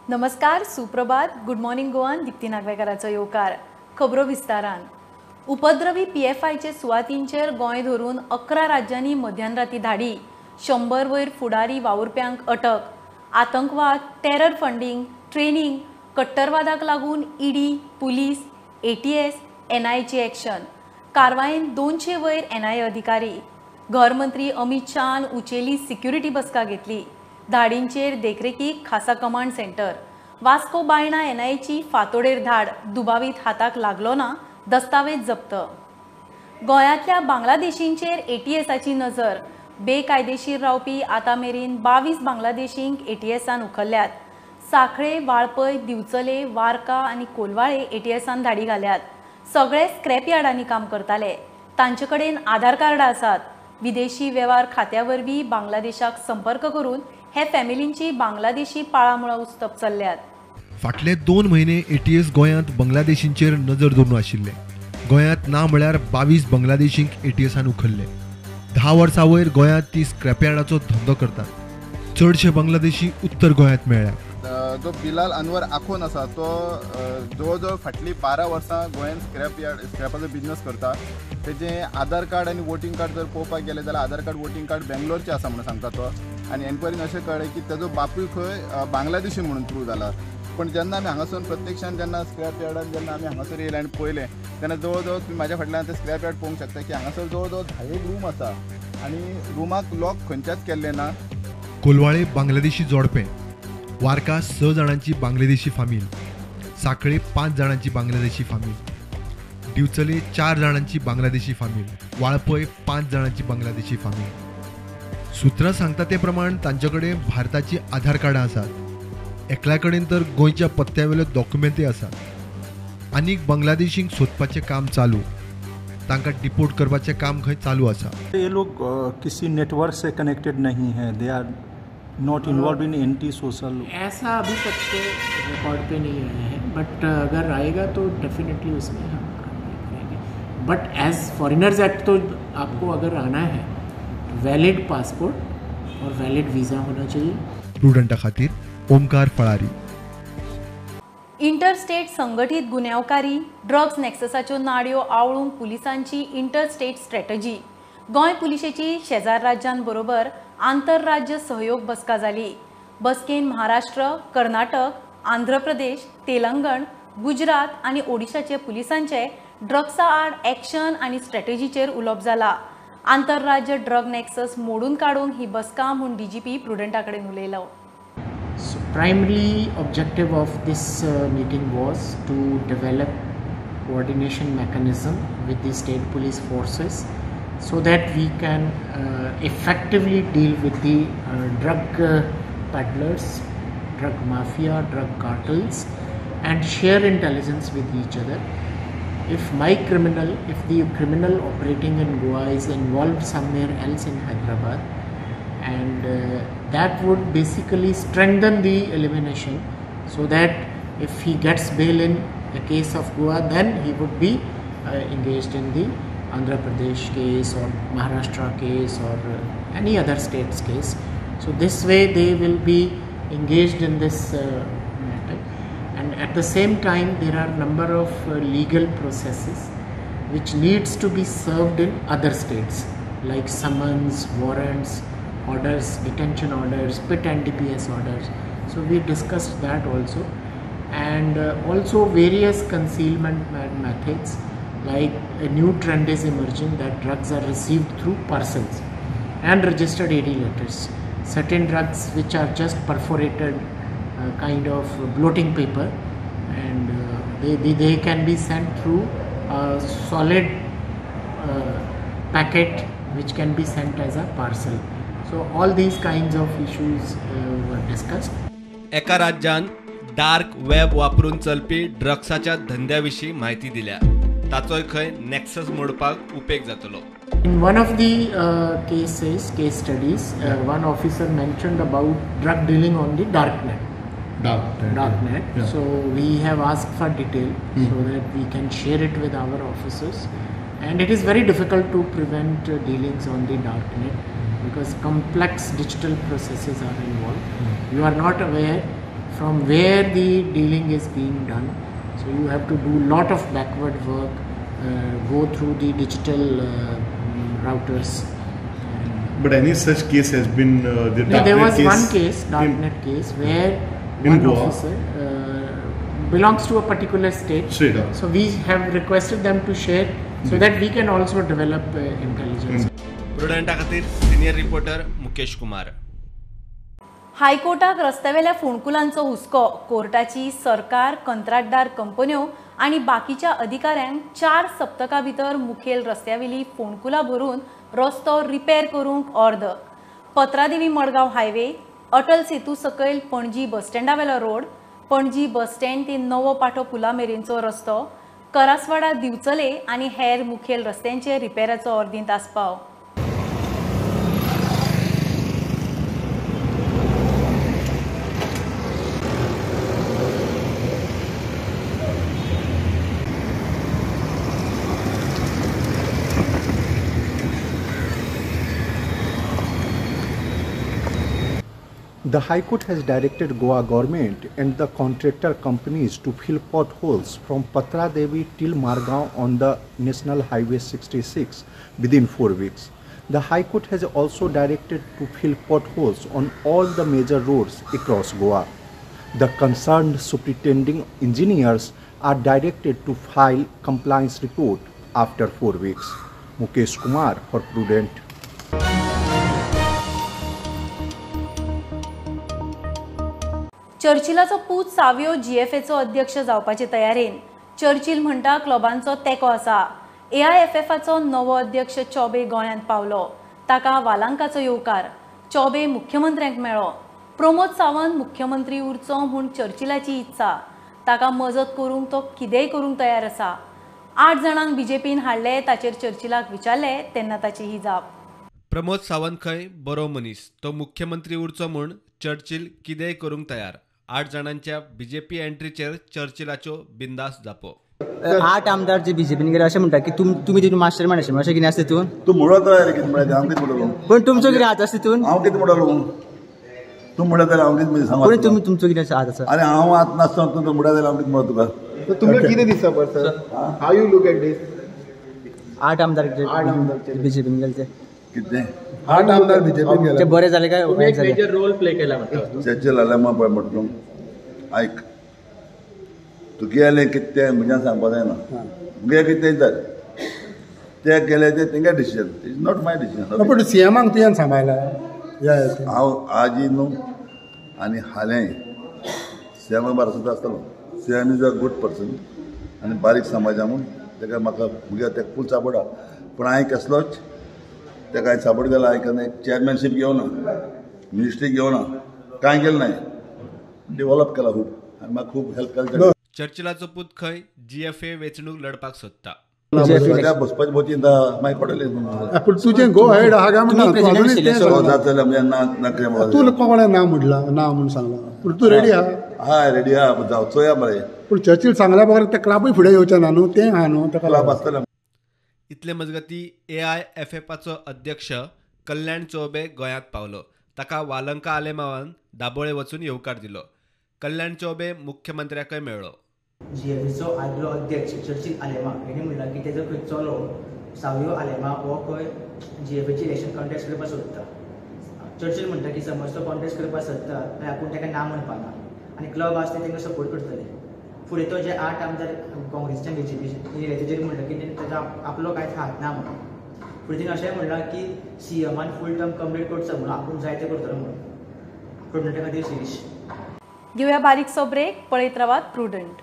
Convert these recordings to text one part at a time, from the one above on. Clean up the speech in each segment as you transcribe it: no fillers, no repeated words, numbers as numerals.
नमस्कार, सुप्रभात, good morning गोवान दीप्ती नागवेकाराचो येवकार. खबरो विस्तारान. उपद्रवी पीएफआयचे सुवातींचेर गोंय धरून 11 राज्यांनी मध्यानराती धाडी. 100 वयर फुडारी वावुरप्यांक अटक. आतंकवाद, टेरर फंडींग, ट्रेनिंग, कट्टरवादाक लागून ईडी, पुलीस, एटीएस, एनआयएची एक्शन. कारवायेन 200 वयर एनआयए अधिकारी. घरमंत्री अमित शाहान उचेली सिक्युरिटी बसका घेतली. धाडींचेर देखरेखीक खासा कमांड सेंटर. वास्को बायणा एनआयएची फातोडेर धाड. दुबावीत हाताक लागलो ना, दस्तावेज जप्त. गोंयांतल्या बांगलादेशींचेर एटीएसाची नजर. बेकायदेशीर रावपी आतां मेरेन 22 बांगलादेशींक एटीएसान उखल्ल्यात. साखळे, वाळपय, दिवचले, वार्का आनी कोलवाळे एटीएसान धाडी घाल्यात. सगळे स्क्रॅप यार्डांनी काम करताले. तांचे कडेन आधार कार्डां आसात. विदेशी वेव्हार खात्या वरवीं बांगलादेशाक संपर्क करून हे फॅमिलींची बांगलादेशी पाळामुळां उस्तप चल्ल्यात. फाटले 2 म्हयने एटीएस गोंयांत बांगलादेशींचेर नजर दवरून आशिल्ले. गोंयांत ना म्हळ्यार 22 बांगलादेशींक एटीएसान उखल्ले. 10 वर्सां वयर गोंयांत ती स्क्रॅपयार्डाचो धंदो करतात. चडशे बांगलादेशी उत्तर गोंयांत मेळ्ळ्यात. जो बिलाल अनवर आखोन आसा तो जवळ जवळ फाटलीं 12 वर्सां गोंयांत स्क्रॅपाचो बिजनस करता. तेजें आधार कार्ड आनी वोटींग कार्ड जर पळोवपाक गेलें जाल्यार आधार कार्ड वोटींग कार्ड बेंगलोरचें आसा म्हणून सांगता तो. आनी एनक्वायरीन अशें कळ्ळें की तेजो बापूय खंय बांगलादेशी म्हणून प्रूव जाला. पूण जेन्ना आमी हांगासून प्रत्यक्षान जेन्ना स्क्रॅप यार्डान जेन्ना आमी हांगासर येयले आनी पळयलें तेन्ना जवळ जवळ तुमी म्हाज्या फाटल्यान ते स्क्रॅप यार्ड पळोवंक शकता की हांगासर जवळ जवळ 10 रूम आसा आनी रुमाक लॉक खंयच्याच केल्लें ना. कोलवाळे बांगलादेशी जोडपें, वार्का 6 जाणांची बांगलादेशी फामील, साखळे 5 जाणांची बांगलादेशी फामील, दिवचले 4 जाणांची बांगलादेशी फामील, वाळपय 5 जाणांची बांगलादेशी फामील. सूत्रां सांगता ते प्रमाण तांचे कडेन भारताची आधार कार्डां आसात. एकल्या कडेन तर गोंयच्या पत्त्या वयले डॉक्युमेंटय आसात. आनीक बांगलादेशींक सोदपाचें काम चालू. तांकां डिपोर्ट करपाचें काम खंय चालू आसा. ये लोग किसी नेटवर्क से कनेक्टेड नहीं है. They are not involve in anti social. ऐसा अभी तक तो रिकॉर्ड पे नहीं आया है, बट अगर आएगा तो डेफिनेटली उसमें हम कार्रवाई करेंगे. बट एज फॉरेनर्स एक्ट तो आपको अगर आना है वैलिड पासपोर्ट और वैलिड वीज़ा होना चाहिए. प्रुडंटा खातीर ओमकार फळारी. इंटरस्टेट संघटीत गुन्यांवकारी, ड्रग्स नॅक्ससाच्यो नाडयो आवळूंक पुलिसांची इंटरस्टेट स्ट्रॅटजी. गोंय पुलिशेची शेजार राज्यांबरोबर आंतरराज्य सहयोग बसका जाली. बसकेन महाराष्ट्र, कर्नाटक, आंध्र प्रदेश, तेलंगण, गुजरात आनी ओडिशाचे पुलिसांचे ड्रग्सा आड एक्शन आनी स्ट्रॅटजीचेर उलोवप जाला. आंतरराज्य ड्रग नॅक्सस मोडून काडूंक ही बसका म्हूण डीजीपी प्रुडंटा कडेन उलयलो. So primary objective of this meeting was to develop coordination mechanism with the state police forces so that we can effectively deal with the drug peddlers, drug mafia, drug cartels and share intelligence with each other. If the criminal operating in Goa is involved somewhere else in Hyderabad, and that would basically strengthen the elimination, so that if he gets bail in the case of Goa, then he would be engaged in the Andhra Pradesh case or Maharashtra case or any other state's case. So this way they will be engaged in this matter. And at the same time there are number of legal processes which needs to be served in other states, like summons, warrants, orders, detention orders, PIT and DPS orders. So we discussed that also, and also various concealment methods, like a new trend is emerging that drugs are received through parcels and registered AD letters. Certain drugs which are just perforated kind of bloating paper, and they can be sent through a solid packet which can be sent as a parcel. So all these kinds of issues were discussed. एका राज्यान dark web वापरून चलपी ड्रग्साच्या धंद्याविशीं म्हायती दिल्या. ताचोय खंय नॅक्सस मोडपाक उपेग जातलो. In one of the case studies, one officer mentioned about drug dealing on the dark net. Dark net. Yeah. So we have asked for detail so that we can share it with our officers. And it is very difficult to prevent dealings on the dark net because complex digital processes are involved. You are not aware from where the dealing is being done. So you have to do lot of backward work, go through the digital routers. But any such case has been the no, there was case one case, darknet case, where in one Goa officer belongs to a particular state. So we have requested them to share so that we can also develop intelligence. प्रुडंटा खातीर senior reporter Mukesh Kumar. हायकोर्टाक रस्त्यावेल्या फोंडकुलांचो हुस्को. कोर्टाची सरकार, कंत्राटदार कंपन्यो आनी बाकीच्या अधिकाऱ्यांक 4 सप्तकां भितर मुखेल रस्त्यावेली फोंडकुलां भरून रस्तो रिपेर करूंक ऑर्द. पत्रादेवी मडगांव हायवे, अटल सेतू सकयल पणजी बस स्टँडावेलो रोड, पणजी बस स्टँड ते नवो पाटो पुला मेरेनचो रस्तो, करासवाडा दिवचले आनी हेर मुखेल रस्त्यांचे रिपेराचो ऑर्दींत आस्पाव. The High Court has directed Goa government and the contractor companies to fill potholes from Patra Devi till Margao on the National Highway 66 within 4 weeks. The High Court has also directed to fill potholes on all the major roads across Goa. The concerned superintending engineers are directed to file compliance report after 4 weeks. Mukesh Kumar for Prudent. चर्चिलाचो पूत सावियो जीएफएचो अध्यक्ष जावपाचे तयारेन. Churchill म्हणटा क्लबांचो तेंको आसा. एआयएफएफाचो नवो अध्यक्ष चौबे गोंयांत पावलो, ताका वालांकाचो येवकार. चौबे मुख्यमंत्र्यांक मेळ्ळो. प्रमोद सावंत मुख्यमंत्री उरचो म्हूण चर्चिलाची इत्सा. ताका मजत करूंक तो कितेंय करूंक तयार आसा. 8 जाणांक बीजेपीन हाडले ताचेर चर्चिलाक विचारले तेन्ना ताची ही जाप. प्रमोद सावंत खंय बरो मनीस, तो मुख्यमंत्री उरचो म्हूण चर्चिल कितेंय करूंक तयार. 8 जाणांच्या बीजेपी एंट्रीचेर चर्चिलाच्यो बिंदास जापो. 8 आमदार जे बीजेपीन गेले अशें म्हणटा की तुमी तितून मास्टर मायंड आशिल्ले अशें कितें आसा तितून? तूं म्हणत कितें म्हणटा हांव कितें म्हणटलो? पण तुमचो कितें हात आसा तितून? हांव कितें म्हणटलो? तूं म्हणत जाल्यार हांव कितें सांगू? पण तुमी तुमचो कितें हात आसा? आनी हांव हात नासतना तूं म्हणत जाल्यार हांव कितें म्हणत तुका? तुमकां कितें दिसता पर sir, how you look at this? 8 आमदार बीजेपीन गेले ते कितें? 8 आमदार बीजेपीन गेले ते बरे जाले काय वायट जाले? मेजर रोल प्ले केला म्हणटा चर्चिल आलेमांव पळय म्हटलो आयक, तुगेलें कितें तें म्हज्यान सांगपा जायना. मुगे कितें जालें ते केलें तें तेंगे decision, it's not my decision. पूण सीएमाक तुवें सांबाळ्ळा? हांव आजी न्हू आनी हालें सीएमा बारा सुद्दां आसतलो. CM is a good person आनी बारीक समाजा म्हूण तेका म्हाका मुगे तेका फूल सपोर्ट आहा. पूण हांवें कसलोच तेका हांवें सपोर्ट केला, हांवें केन्ना चेअरमॅनशीप घेवना, मिनिस्ट्री घेवना, कांय केलें ना. डेव्हलप केला खूब आनी म्हाका खूब हेल्प केला. चर्चिलाचो पूत खंय जीएफए वेंचणूक लढपाक सोदता. सद्या बसपाची भोव चिंता मागीर कळटलें. पूण तुजें गो हेड आहा काय म्हणटा तूं कोणें ना म्हणलां ना म्हूण सांगलां, पूण तूं रेडी आहा? हय रेडी आहा, जावं चोया मरे. पूण चर्चिल सांगल्या बगर ते क्लबूय फुडें येवचें ना न्हू, तें आहा न्हू ताका क्लब आसतलें. इतले मजगती एआयएफएफाचो अध्यक्ष कल्याण चौबे गोंयांत पावलो. ताका वालंका आलेमावान दाबोळे वचून येवकार दिलो. कल्याण चौबे मुख्यमंत्र्याकय मेळ्ळो. जीएफएचो आदलो अध्यक्ष चर्चिल आलेमांव हेणी म्हणलां की तेजो खंय चलो सावियो आलेमांव हो खंय जीएफएची इलेक्शन कॉन्टेस्ट करपाक सोदता. चर्चिल म्हणटा की समज तो कॉन्टेस्ट करपाक सोदता जाल्यार आपूण ताका ना म्हणपाना आनी क्लब आसा ते तांकां सपोर्ट करतले. फुडें तो जे 8 आमदार काँग्रेसच्या बीजेपी येयले तेजेर म्हणलां की तेजो आपलो कांयच हात ना म्हणून. फुडें तिणें अशेंय म्हणलां की सीएमान फूल टर्म कंप्लीट करचो म्हणून आपूण जाय तें करतलो म्हणून. प्रुडंटा खातीर शिरीष. घेवया बारीकसो ब्रेक, पळयत रावात प्रुडंट.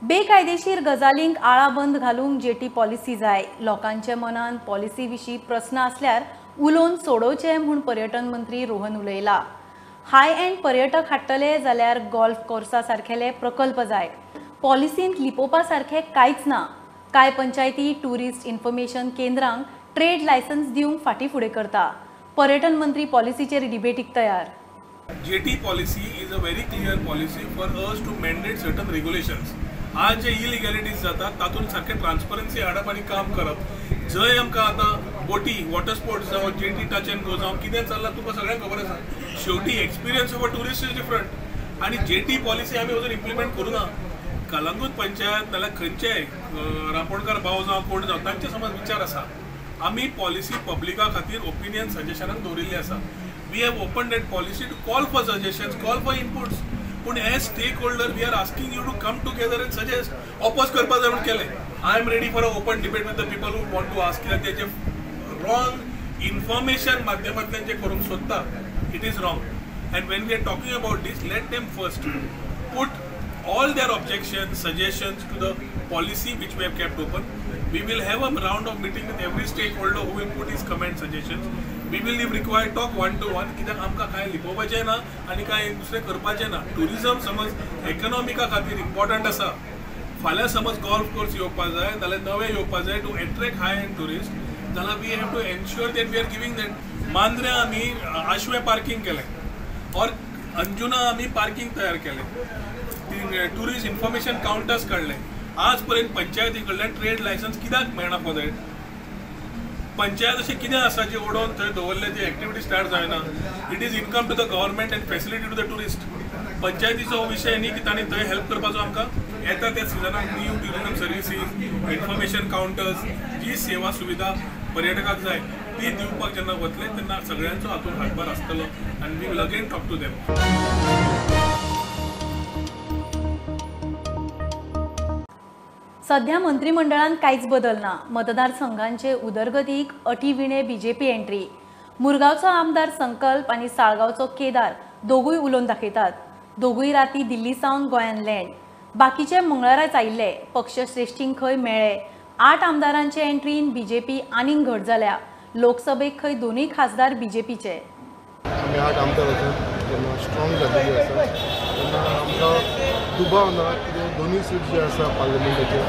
बेकायदेशीर गजालींक आळाबंद घालूंक जेटी पॉलिसी जाय. लोकांच्या मनान पॉलिसी विशीं प्रस्न आसल्यार उलोवन सोडोवचे म्हूण पर्यटन मंत्री रोहन उलयला. हाय एंड पर्यटक हाडटले जाल्यार गोल्फ कोर्सा सारकेले प्रकल्प जाय. पॉलिसींत लिपोवपा सारकें कांयच ना. कांय पंचायती ट्युरिस्ट इन्फॉर्मेशन केंद्रांक ट्रेड लायसन्स दिवंक फाटीं फुडें करता. पर्यटन मंत्री पॉलिसीचेर डिबेटीक तयार. JT policy is a very clear policy for us to mandate certain regulations. आज जे इलिगॅलिटीज जातात तातूंत सारकें ट्रान्सपरन्सी हाडप आनी काम करप. जंय आमकां आतां बोटी वॉटर स्पोर्ट्स जावं जेटी टच एंड गो जावं कितें चल्लां तुका सगळ्यांक खबर आसा. शेवटी experience of a tourist is different आनी जेटी पॉलिसी आमी अजून इम्प्लिमेंट करूं ना. कलंगूट पंचायत नाल्यार खंयचेय रांपोणकार भाव जावं कोण जावं तांचे समज विचार आसा. आमी पॉलिसी पब्लिका खातीर ओपिनियन सजेशनाक दवरिल्ली आसा. We have open that policy to call for suggestions, call for inputs. पूण as stakeholder we are asking you to come together and suggest. Oppose करपा जाय म्हूण केलें. I am ready for a open debate with the people who want to ask. कित्याक ते जे wrong information माध्यमांतल्यान जे करूंक सोदता it is wrong. And when we are talking about this, let them first put all their objections, suggestions to the policy which we have kept open. We will have a round of meeting with every stakeholder who will put his comment, suggestions. We will, if required, talk one to one. कित्याक आमकां कांय लिपोवपाचें ना आनी कांय दुसरें करपाचें ना. Tourism समज इकॉनॉमिका खातीर इम्पॉर्टंट आसा. फाल्यां समज गोल्फ कोर्स येवपा जाय जाल्यार नवे येवपा जाय to attract high end tourist जाल्यार we have to ensure that we are giving that. मांद्र्यां आमी आशवें पार्किंग केलें और अंजुना आमी पार्किंग तयार केलें, टुरिस्ट इन्फॉर्मेशन कावंटर्स काडले. आज पर्यंत पंचायती कडल्यान ट्रेड लायसन्स कित्याक मेळना फॉर that? Panchayat अशें कितें आसा जे उडोवन थंय दवरलें, जी एक्टिविटी स्टार्ट जायना. It is income to the government and facility to the tourist. पंचायतीचो विशय न्ही की तांणी थंय हेल्प करपाचो आमकां. येता त्या सिजनाक new tourism services, information counters, जी सेवा सुविधा पर्यटकाक जाय ती दिवपाक जेन्ना वतले तेन्ना सगळ्यांचो हातूंत हातभार आसतलो आनी we will again talk to them. सध्या मंत्रिमंडळान कांयच बदल ना. मतदारसंघांचे उदरगतीक अटी विणे बीजेपी एंट्री. मुरगांवचो आमदार संकल्प आनी साळगांवचो केदार दोगूय उलोवन दाखयतात. दोगूय राती दिल्ली सावन गोंयान लँड. बाकीचे मंगळाराच आयिल्ले. पक्षश्रेश्ठींक खंय मेळ्ळे. 8 आमदारांचे एंट्रीन बीजेपी आनीक घट जाल्या. लोकसभेक खंय दोनूय खासदार बीजेपीचे. आमी 8 आमदार आसात तेन्ना स्ट्रॉंग जाल्ली आसा तेन्ना आमकां दुबाव ना कित्याक दोनूय सीट जे आसा पार्लमेंटाचे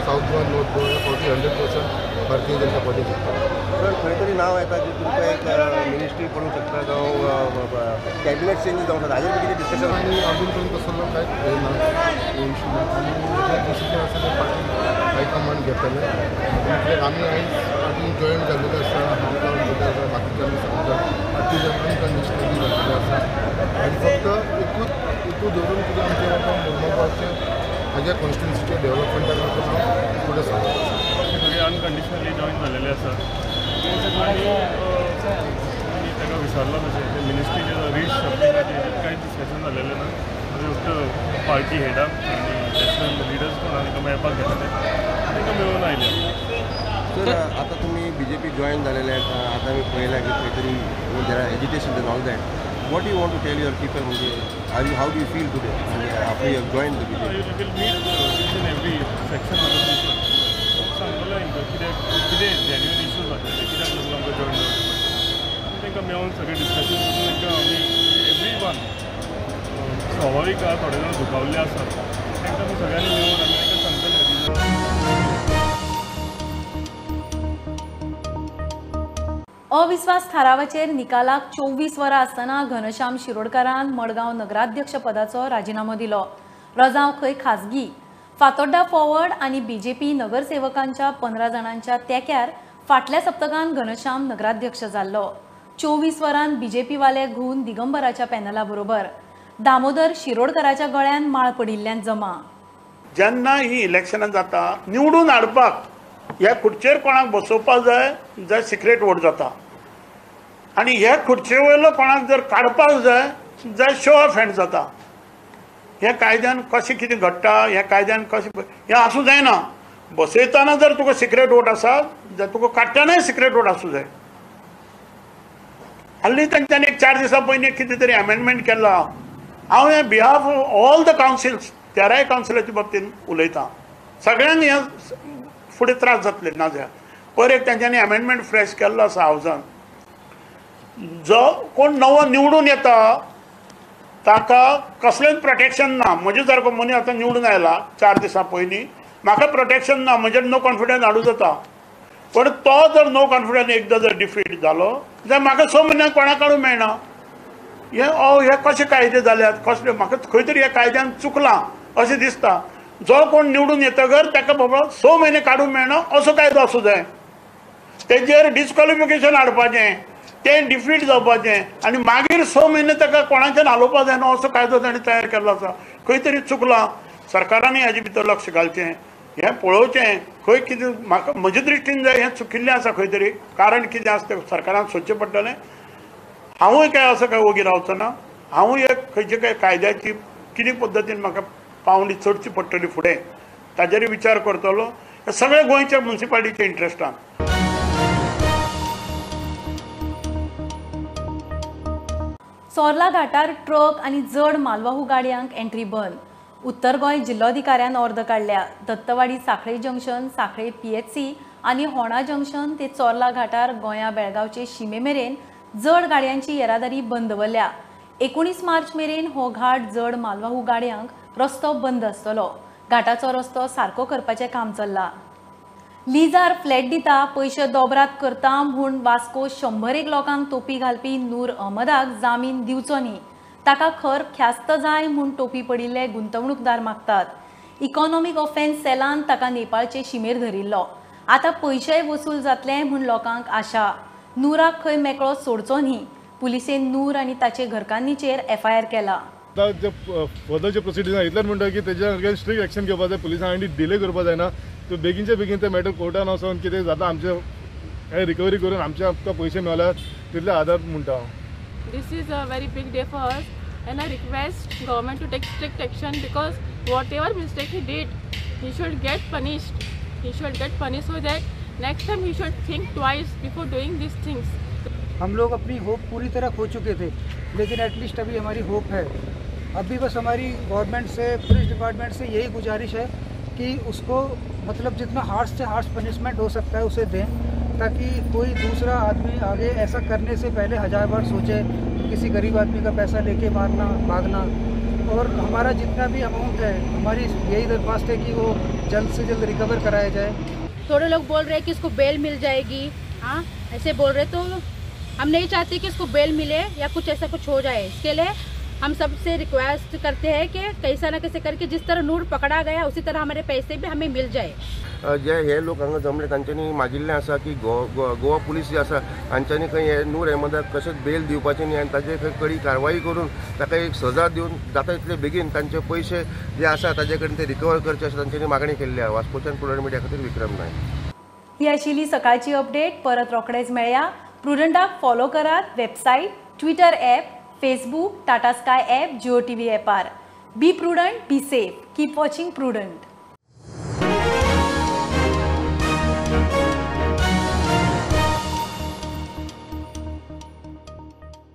सावथ गोवा नॉर्थ गोवा ह्या फावटी 100% भारतीय जनता पार्टी जिखता. सर खंय तरी नांव येता की तुमकां एक मिनिस्ट्री पडूंक शकता जावं कॅबिनेट चेंज जावंक शकता, हाजेर कितें डिस्कशन? आनी अजून पर्यंत तसलो कांयच हें ना, इशू ना. आनी जे डिसिजन आसा तें पार्टी हायकमांड घेतलें. कित्याक आमी आयज पार्टी जॉयन जाल्लेले आसा, हांव जावन जाल्ले आसा, बाकीचे आमी सगळे पार्टी अनकंडिशनली जाल्लेले आसा. आनी फक्त एकूच हेतू धरून कितें आमचें बाबा मुरगांवचे म्हाज्या कॉन्स्टिट्युन्सीच्या डेव्हलपमेंटा खातीर हांव फुडें सरता. सगळे अनकंडिशनली जॉयन जाल्लेले आसा आनी ताका विचारलां तशें ते मिनिस्ट्रीचे रिशफलिंगाचेर कांय डिस्कशन जाल्लेलें ना. फक्त पार्टी हेडाक आनी नॅशनल लिडर्स कोण आहा तांकां मेळपाक गेल्ले, तांकां मेळून आयले. सर आतां तुमी बीजेपी जॉयन जालेले, आतां आमी पळयलां की खंय तरी there are agitation and all that. What do you want to tell your people? म्हणजे how do you feel today after you have joined the BJP? You will meet each and every section of the people. सांगतलो हांकां कित्याक कितें genuine issues आसले ते कित्याक लागून आमकां जॉयन जावचें पडटा. आनी तांकां मेळून सगळें डिस्कशन करून तांकां आमी एवरी वन स्वाभावीक आहा थोडे जाण दुखावल्ले आसात तांकां आमी सगळ्यांनी मेळून आमी तांकां सांगतले. अविस्वास थारावाचेर निकालाक 24 वरां आसतना घनश्याम शिरोडकारान मडगांव नगराध्यक्ष पदाचो राजिनामो दिलो. रजांव खंय खासगी. फातोड्डा फॉरवर्ड आनी बीजेपी नगरसेवकांच्या 15 जाणांच्या तेक्यार फाटल्या सप्तकान घनश्याम नगराध्यक्ष जाल्लो. 24 वरां बीजेपीवाले घुवन दिगंबराच्या पॅनला बरोबर दामोदर शिरोडकराच्या गळ्यान माळ पडिल्ल्यान जमा. जेन्ना ही इलेक्शनां जाता निवडून हाडपाक ह्या खुर्चेर कोणाक बसोवपाक जाय जाल्यार सिक्रेट वोट जाता आनी ह्या खुर्चे वयलो कोणाक जर काडपाक जाय जाल्यार शो ऑफ हँड जाता. ह्या कायद्यान कशें कितें घडटा, ह्या कायद्यान कशें हें आसूं जायना. बसयतना जर तुका सिक्रेट वोट आसा जाल्यार तुका काडटनाय सिक्रेट वोट आसूं जाय. हालीं तांच्यांनी एक 4 दिसां पयलीं कितें तरी अमेंडमेंट केला. हांव हे बिहाफ ऑल the councils 13 कावन्सिलाच्या बाबतींत उलयतां. सगळ्यांक हें फुडें त्रास जातले ना जाल्यार पयर एक तांच्यांनी अमेंडमेंट फ्रेश केल्लो आसा हावजान. जो कोण नवो निवडून येता ताका कसलेंच प्रोटेक्शन ना. म्हजे सारको मनीस आतां निवडून आयला 4 दिसां पयलीं, म्हाका प्रोटेक्शन ना, म्हजेर नो कॉन्फिडन्स हाडूं जाता. पण तो जर नो कॉन्फिडन्स एकदां जर डिफीट जालो जाल्यार म्हाका 6 म्हयन्यांक कोणाक काडूंक मेळना. हे हे कशे कायदे जाल्यात कसले, म्हाका खंय तरी ह्या कायद्यान चुकलां अशें दिसता. जो कोण निवडून येतगर ताका बाबा 6 म्हयने काडूंक मेळना असो कायदो आसूं जाय. तेजेर डिस्क्वॉलिफिकेशन हाडपाचें, तें डिफीट जावपाचें आनी मागीर 6 म्हयने ताका कोणाच्यान हालोवपा जायना असो कायदो ताणें तयार केल्लो आसा. खंय तरी चुकलां, सरकारानूय हाजे भितर लक्ष घालचें, हें पळोवचें खंय कितें. म्हाका म्हजे दृश्टीन जाय हें चुकिल्लें आसा खंय तरी, कारण कितें आसा तें सरकारान सोदचें पडटलें. हांवूय काय असो काय ओगी रावचो ना, हांवूय एक खंयचे काय कायद्याची कितें पद्दतीन म्हाका पावंडी चडची पडटली फुडें ताजेर विचार करतलो. सगळे गोंयच्या मुन्सिपालिटीच्या इंट्रस्टान. चोर्ला घाटार ट्रक आनी जड मालवाहू गाडयांक एंट्री बंद. उत्तर गोंय जिल्लोधिकाऱ्यान ऑर्द काडल्या. Dattawadi Sanquelim junction, Sanquelim PHC आनी होणा जंक्शन ते चोर्ला घाटार गोंया बेळगांवचे शिमे मेरेन जड गाडयांची येरादारी बंद दवरल्या. 19 मार्च मेरेन हो घाट जड मालवाहू गाडयांक रस्तो बंद आसतलो. घाटाचो रस्तो सारको करपाचें काम चल्लां. लिजार फ्लॅट दिता पयशे दोबरात करता म्हूण वास्को 101 लोकांक तोपी घालपी नूर अहमदाक जामीन दिवचो न्ही, ताका खर ख्यास्त जाय म्हूण टोपी पडिल्ले गुंतवणूकदार मागतात. इकॉनॉमीक ऑफेन्स सेलान ताका नेपाळचे शिमेर धरिल्लो. आतां पयशेय वसूल जातले म्हूण लोकांक आशा. नूराक खंय मेकळो सोडचो न्ही. पुलिसेन नूर आनी ताचे घरकान्नीचेर एफआयआर केला. आतां जे फर्दर जे प्रोसिडिंग्स आहा इतल्यान म्हणटा की तेज्या अगेन्स्ट स्ट्रिक्ट एक्शन घेवपाक जाय पुलिसांनी आनी डिले करपाक जायना. तो बेगीनच्या बेगीन ते मॅटर कोर्टान वचोन कितें जाता आमचे काय रिकवरी करून आमचे आमकां पयशे मेळ्ळ्यार तितले आदार म्हणटा हांव. This is a very big day for us and I request government to take strict action because whatever mistake he did, he should get punished. He should get punished so that next time he should think twice before doing these things. हम लोग अपनी hope पूरी तरह खो चुके थे, लेकिन at least अभी हमारी hope है. अभी बस हमारी government से, police department से यही गुजारिश है कि उसको मतलब जितना हार्श से हार्श पनिशमेंट हो सकता है उसे दें, ताकि कोई दूसरा आदमी आगे ऐसा करने से पहले 1000 बार सोचे किसी गरीब आदमी का पैसा लेके मारना भागना. और हमारा जितना भी अमाउंट है, हमारी यही दरख्वास्त है कि वो जल्द से जल्द रिकवर कराया जाए. थोड़े लोग बोल रहे हैं कि इसको बेल मिल जाएगी, हाँ ऐसे बोल रहे, तो हम नहीं चाहते कि इसको बेल मिले या कुछ ऐसा कुछ हो जाए. इसके लिए हम सबसे रिक्वेस्ट करते हैं कि कैसा ना कैसे करके जिस तरह नूर पकड़ा गया उसी तरह हमारे पैसे भी हमें मिल जाए. जे हे लोक हांगा जमले तांच्यांनी मागिल्लें आसा की गोवा पुलीस जे आसा हांच्यांनी खंय हे नूर अहमदाक कशेंच बेल दिवपाचें न्ही आनी ताजे खंय कडी कारवाई करून ताका एक सजा दिवन जाता तितले बेगीन तांचे पयशे जे आसा ताजे कडेन ते रिकवर करचे अशें तांच्यांनी मागणी केल्ली आसा. वास्कोच्यान प्रुडंट मिडिया खातीर विक्रम नायक. ही आशिल्ली सकाळची अपडेट. परत रोखडेच मेळया. प्रुडंटाक फॉलो करात website, Twitter app, Facebook, Tata Sky app, Jio TV ऍपार. Be prudent, be safe, keep watching Prudent.